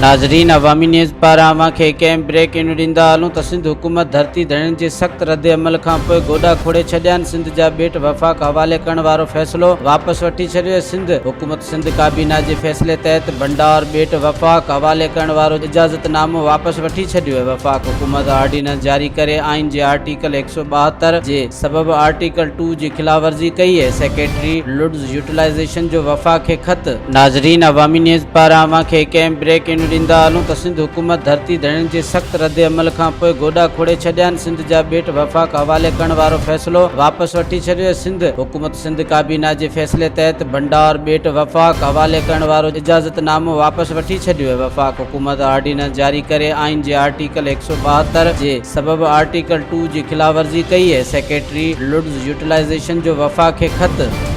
ناظرين عوامي نيوز پاران اوهان کي هڪ اهم بريڪ نيوز ڏيندا هلون ته سنڌ حڪومت ڌرتي ڌڻين جي سخت رد عمل کان پوء گوڏا کوڙي ڇڏيا آهن، سنڌ جا ٻيٽ وفاق حوالي ڪرڻ وارو فيصلو واپس وٺي ڇڏيو ۽ سنڌ حڪومت سنڌ ڪابينا جي فيصلي تحت ڀنڊار ٻيٽ وفاق حوالي ڪرڻ وارو اجازت نامو واپس وٺي ڇڏيو ۽ وفاق حڪومت آرڊيننس جاري ڪري آئين جي آرٽيڪل 172 جي سبب آرٽيڪل ٽو جي خلاف ورزي ڪئي ۽ سيڪريٽري لڊز يوٽيلائيزيشن جو وفاق کي خط. ناظرين عوامي نيوز پاران اوهان کي هڪ اهم بريڪ نيوز ڏيندا هلون ته سنڌ حڪومت ڌرتي ڌڻين جي سخت رد عمل کان پوء گوڏا کوڙي ڇڏيا آهن، سنڌ جا ٻيٽ وفاق حوالي ڪرڻ وارو فيصلو واپس وٺي ڇڏيو ۽ سنڌ حڪومت سنڌ ڪابينا جي فيصلي تحت ڀنڊار ٻيٽ وفاق حوالي ڪرڻ وارو اجازت نامو واپس وٺي ڇڏيو ۽ وفاق حڪومت آرڊيننس جاري ڪري آئين جي آرٽيڪل 172 جي سبب آرٽيڪل ٽو جي خلاف ورزي ڪئي ۽ سيڪريٽري لڊز يوٽيلائيزيشن جو وفاق کي خط.